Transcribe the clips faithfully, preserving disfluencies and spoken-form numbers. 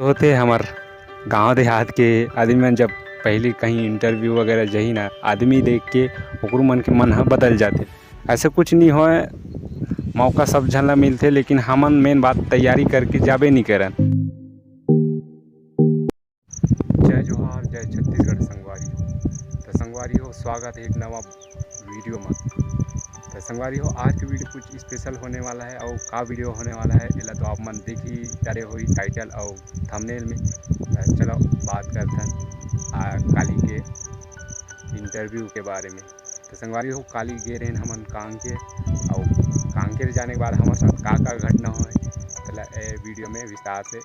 होथे हमर गांव देहात के आदमी मन, जब पहली कहीं इंटरव्यू वगैरह जही ना, आदमी देख के ओकरो मन के मन ह बदल जाथे। ऐसे कुछ नहीं होय, मौका सब झन ला मिलथे, लेकिन हमन मेन बात तैयारी करके जाबे नहीं करन। जय जोहार, जय छत्तीसगढ़ संगवारी हो। तो संगवारी हो, स्वागत है एक नवा वीडियो में। तो संगवारी हो, आज की वीडियो कुछ स्पेशल होने वाला है, और का वीडियो होने वाला है, एला तो आप मन देख ही डारे हो टाइटल और थंबनेल में। तो चलो बात करथन आ, काली के इंटरव्यू के बारे में। तो संगवारी हो, काली गे रहेन हमन कांकेर, और कांकेर जाने के बाद हमर साथ का का घटना होए, तेला ए वीडियो में विस्तार से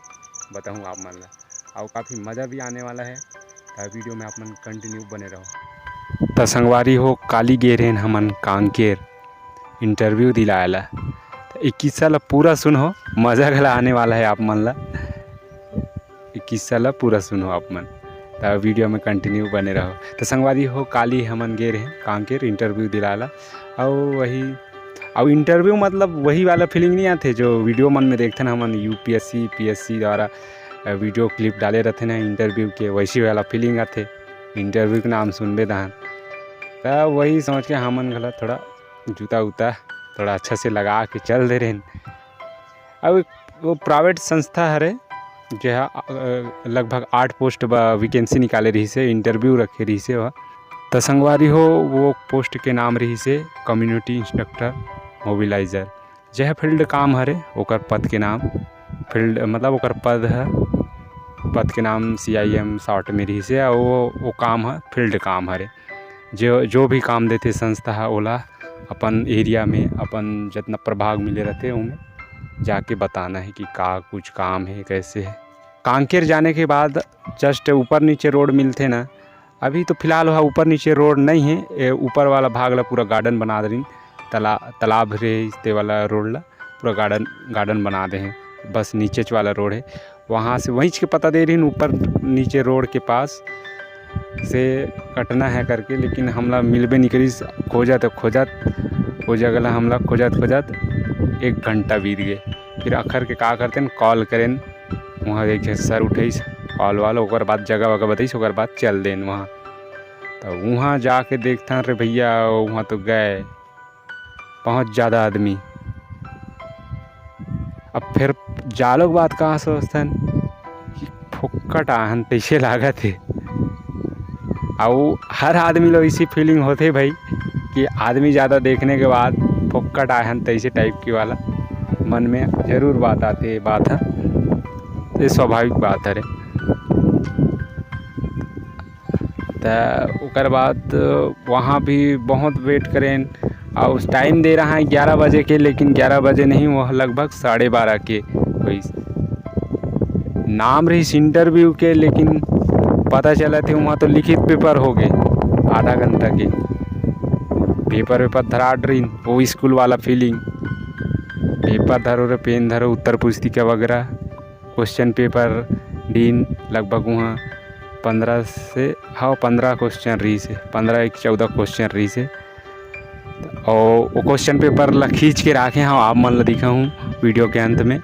बताऊँ आप मन ला, और काफ़ी मज़ा भी आने वाला है। तो वीडियो में आप मन कंटिन्यू बने रहो। तो संगवारी हो, काली गे रहेन हमन कांकेर इंटरव्यू दिलाए ला। तो ये किस्सा ला पूरा सुनो, मज़ा घला आने वाला है आप मन ला। ये किस्सा ला पूरा सुनो आप मन, तो वीडियो में कंटिन्यू बने रहो। तो संगवारी हो, काली हमन गे रहे कांकेर इंटरव्यू दिलाला, और वही, और इंटरव्यू मतलब वही वाला फीलिंग नहीं आथे जो वीडियो मन में देखथन हमन, यूपीएससी पीएससी द्वारा वीडियो क्लिप डाले रहथे ना इंटरव्यू के, वैसी वाला फीलिंग आथे। इंटरव्यू के नाम सुनबे तहन, तो वही सोच के हमन घला थोड़ा जूता उता थोड़ा अच्छा से लगा के चल दे रहेन। अब वो प्राइवेट संस्था हरे, जेहा अ, लगभग आठ पोस्ट ब-, वैकेंसी निकाले रहिस हे, इंटरव्यू रखे रहिस हे ओहा। त संगवारी हो, वो पोस्ट के नाम रहिस हे कम्युनिटी इंस्ट्रक्टर मोबिलाइजर, जेहा फील्ड काम हरे, ओकर पद के नाम फील्ड, मतलब ओकर पद ह, पद के नाम सीआईएम शॉर्ट में रहिस हे, अउ वो, वो काम ह फील्ड काम हरे। जो, जो भी काम देथे संस्था ह, ओला अपन एरिया में, अपन जतना प्रभाग मिले रहथे, ओमे जाके बताना है कि का कुछ काम है, कैसे है। कांकेर जाने के बाद जस्ट ऊपर नीचे रोड मिलथे ना, अभी तो फिलहाल वहाँ ऊपर नीचे रोड नहीं है, ए ऊपर वाला भाग ला पूरा गार्डन बना दे रहिन, तला-, तालाब रहे ते वाला रोड ला पूरा गार्डन, गार्डन बना दे हैं, बस नीचे वाला रोड है। वहाँ से वहीं के पता दे रहिन, ऊपर नीचे रोड के पास से कटना है करके, लेकिन हमला मिलबे नहीं करिस। खोजत खोजत वो जगह ला हमला खोजत खोजत एक घंटा बीत गए। फिर आखिर के का करते हैं, कॉल करें, वहाँ एक झन सर उठेस कॉल वाला, ओकर बाद जगह वगह बताइस, ओकर बाद चल देन वहाँ। तो वहाँ जाके देखथन रे भैया, वहाँ तो गए बहुत ज़्यादा आदमी। अब फिर जालोक बात कहाँ सोचथन कि फोकट आहन तैसे लागत हे। अउ हर आदमी लो इसी फीलिंग होथे भाई कि आदमी ज़्यादा देखने के बाद फोकट आहन तैसे टाइप की वाला मन में जरूर बात आथे, ये बात है, ये स्वाभाविक बात हरे। त ओकर बाद वहाँ भी बहुत वेट करेन, और टाइम दे रहा है ग्यारह बजे के, लेकिन ग्यारह बजे नहीं, वह लगभग साढ़े बारह के होइस। नाम रहिस इंटरव्यू के, लेकिन पता चलत हे वहाँ तो लिखित पेपर हो गए आधा घंटा के। पेपर वेपर धराट रहिन, वो स्कूल वाला फीलिंग, पेपर धरो रे, पेन धरो, उत्तर पुस्तिका वगैरह, क्वेश्चन पेपर दिन लगभग वहाँ पंद्रह से, हाँ, पंद्रह क्वेश्चन रहिस हे, पंद्रह एक चौदह क्वेश्चन रहिस हे। और वो क्वेश्चन पेपर ला खींच के राखे हूँ, आप मन ला दिखाहूँ वीडियो के अंत में,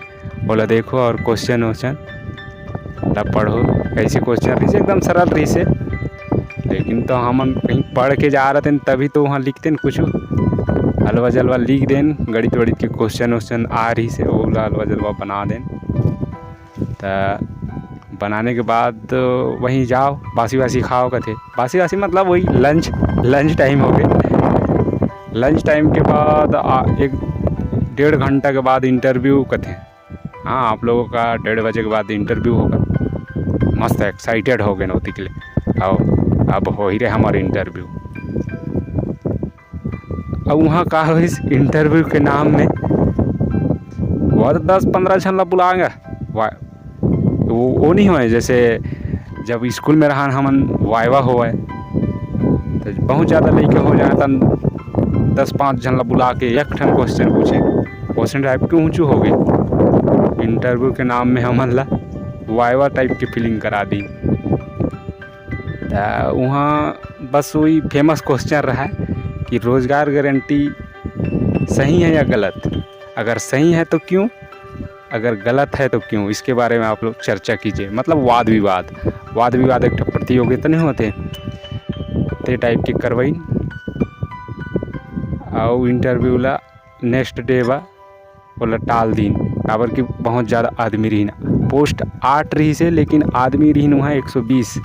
ओला देखो और क्वेश्चन वोश्चन ला पढ़ो, कैसे क्वेश्चन रहिस हे, एकदम सरल रहिस हे। लेकिन तो हमन कहीं पढ़ के जा रहे थे, तभी तो वहाँ लिखते न कुछ, अलवा जलवा लिख देन, गणित वणित के क्वेश्चन वोश्चन आ रहिस हे, ओला अलवा जलवा बना देन। त बनाने के बाद वहीं जाओ, बासी वासी खाओ कथे। बासी वासी मतलब वही लंच, लंच टाइम हो गए। लंच टाइम के बाद आ, एक डेढ़ घंटा के बाद इंटरव्यू कथे। हाँ, आप लोगों का डेढ़ बजे के बाद इंटरव्यू होगा। मस्त एक्साइटेड हो गए नौती के लिए, आओ, अब हो ही रहे हमारे इंटरव्यू। अब वहाँ का होइस, इंटरव्यू के नाम में वो तो दस पंद्रह झन ला बुलाएंगे। वा-, वो, वो नहीं होए, जैसे जब स्कूल में रहन हमन वाइवा होए, तो बहुत ज़्यादा लइका हो जाए, तन दस पाँच झन ला बुला के एक ठन क्वेश्चन पूछे, क्वेश्चन टाइप के ऊँचू हो गए। इंटरव्यू के नाम में हमन ला वाइवा टाइप के फीलिंग करा दी। त वहाँ बस वही फेमस क्वेश्चन रहा है कि रोजगार गारंटी सही है या गलत? अगर सही है तो क्यों, अगर गलत है तो क्यों, इसके बारे में आप लोग चर्चा कीजिए। मतलब वाद विवाद, वाद विवाद एक ठो प्रतियोगिता नहीं होथे, ते type के करवाइन। अउ interview ला next day बा, ओला टाल दीन, काबर कि बहुत ज़्यादा आदमी रहिन। Post आठ रहिस हे, लेकिन आदमी रहिन वहाँ एक सौ बीस,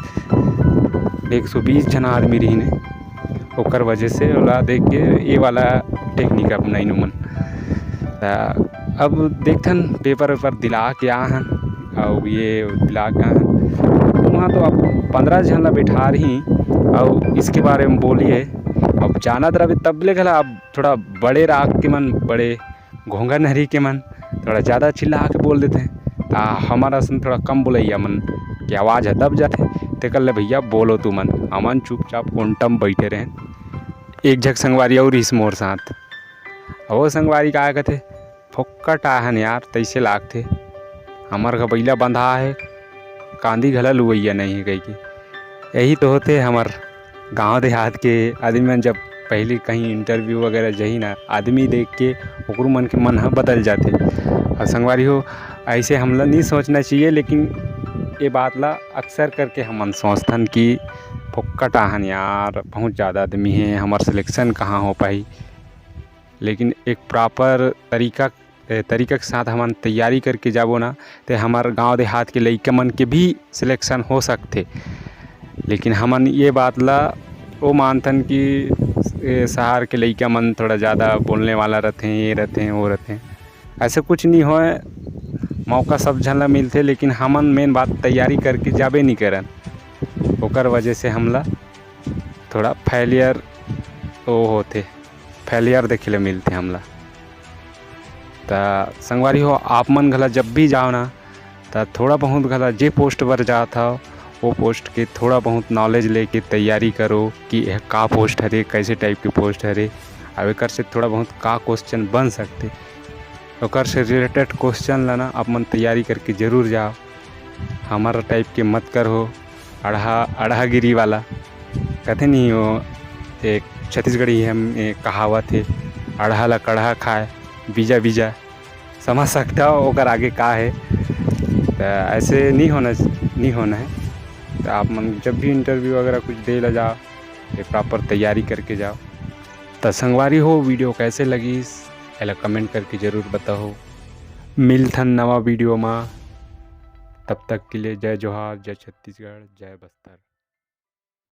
एक सौ बीस झन आदमी रहिन हे। ओकर वजह से ओला देख के ये वाला technique अपनाइन ओमन। त अब देखथन, paper वेपर दिला के आ हन, अउ ये दिला के आ हन। वहाँ तो अब पंद्रह झन ला बैठा रही, अउ इसके बारे में बोली है। अब जानत रहबे तब ले घला, अब थोड़ा बड़े राख के मन, बड़े घोंघा नहरी के मन थोड़ा ज़्यादा चिल्ला के बोल देथे, आ हमर असन थोड़ा कम बोलैया मन के आवाज़ ह दब जाथे। तेकर ले भैया बोलो तुमन, हमन चुपचाप कोंटम बैठे रहेन। एक झक संगवारी अउ रहिस मोर साथ, अउ वो संगवारी का कथे, "फोक्कट आहन यार, तैसे लागथे, हमर का बइला बंधा हे, कांदी घला लुवैया नहीं है," कहिके। यही तो होथे हमर गांव देहात के आदमी मन, जब पहली कहीं interview वगैरह जही ना, आदमी देख के ओकरू मन के मन ह बदल जाथे। और संगवारी हो, ऐसे हमला नहीं सोचना चाहिए, लेकिन ये बात ला अक्सर करके हमन सोचथन कि फोक्कट आहन यार, बहुत ज़्यादा आदमी है, हमर selection कहाँ हो पाही। लेकिन एक proper तरीका, ए, तरीका के साथ हमन तैयारी करके जाबो ना, ते हमर गांव देहात के लइका मन के भी selection हो सकथे। लेकिन हमन ये बात ला वो मानथन कि, ए, शहर के लइका मन थोड़ा ज़्यादा बोलने वाला रहथे, ये रहथे, वो रहथे। ऐसे कुछ नहीं होय, मौका सब झन ला मिलथे, लेकिन हमन main बात तैयारी करके जाबे नहीं करन, ओकर वजह से हमला थोड़ा failure वो होथे, failure देखे ले मिलथे हमला। त संगवारी हो, आप मन घला जब भी जाओ ना, त थोड़ा बहुत घला जे post बर जात हव, वो post के थोड़ा बहुत knowledge लेके तैयारी करो कि यह का post हरे, कैसे type के post हरे, अब एकर से थोड़ा बहुत का question बन सकथे, ओकर से related question ला ना आप मन तैयारी करके जरूर जाओ। हमारा type के मत करहो, अड़हा, अड़हागिरी वाला। कथे नहीं हो, एक छत्तीसगढ़ी हम एक कहावत है, "अड़हा ला कड़हा खाए, बीजा बीजा।" समझ सकता हो ओकर आगे का है। त ऐसे नहीं होना, नहीं होना है। त आप मन जब भी interview वगैरह कुछ दे ला जाओ, ये proper तैयारी करके जाओ। त संगवारी हो, video कैसे लगिस, एला comment करके जरूर बताओ। मिलथन नवा video मा, तब तक के लिए जय जोहार, जय छत्तीसगढ़, जय बस्तर।